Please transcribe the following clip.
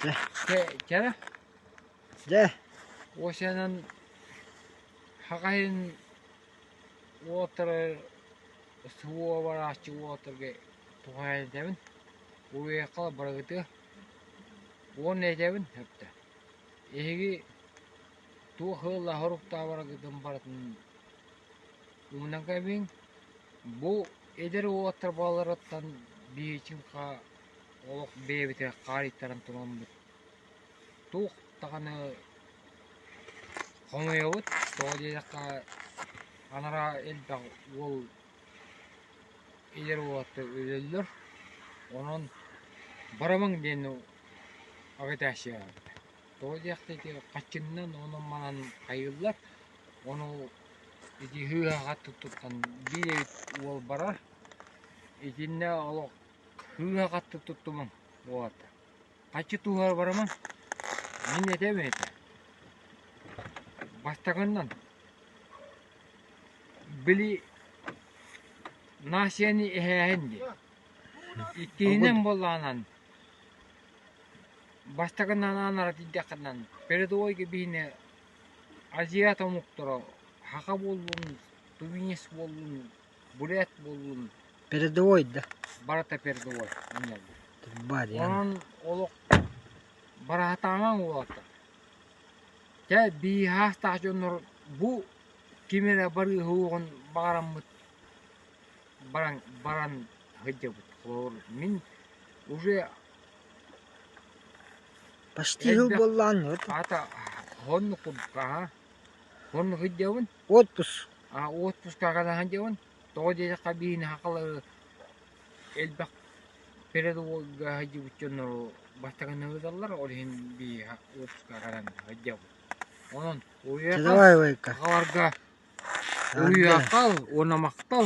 Дьэ. Чэ, чэ, Дьэ. Осянан хахайын уолаттары СВО барааччы уолаттарга туһаайан этэбин. Уйуйахха барыгытыа. Уонна этэбин өптө. Эһиги туох ыалла хоруктаа барыгытын барытын умнан кэбиҥ. Бу эдэр уолаттар баларыттан биһичинха олох бэйэбитигэр хаарыйтаран тураммыт туох даҕаны хомойобут, тоҕо диэтэххэ анараа элбэх уол эдэр уолаттар өлөллөр, онон барымаҥ диэн агитация тоҕо диэххэ ити хаччыннан онон-манан хайыыллар, ону ити сыыһаҕа туттан биир эбит уол барар, итиннэ олох сыыһаҕа туттумаҥ уолаттар. Хаччы тууһар барымаҥ, мин этэм этэ, бастакыннан били нацияны эһээһин диэн, иккиһинэн буоллаҕынан бастакынан аанара тиийдэххинэн передовойга биһини азиат омуктара саха буоллун, тувинец буоллун, бурят буоллун Передовой да? Барыта передовой анньаллар. Бар Онон олох бараатаамаҥ уолаттар. Чэ бииһаастаах дьоннор бу ким эрэ барыы уһуоҕун баҕараммыт баран баран сылдьабыт. Холобур мин уже Почти жыл буоллаҕын аата оннук курдук аһа оннук сылдьабын. Отпуск. А отпускаҕа сылдьабын. Тоҕо диэтэххэ биһини сахалары элбэх передовойга сылдьыбыт дьоннору бастакынан ыыталлар, ол иһин биһиэхэ отпускаҕа баран сылдьабыт. Онон Давай, Вайка. сахаларга уруйаахал уонна махтал.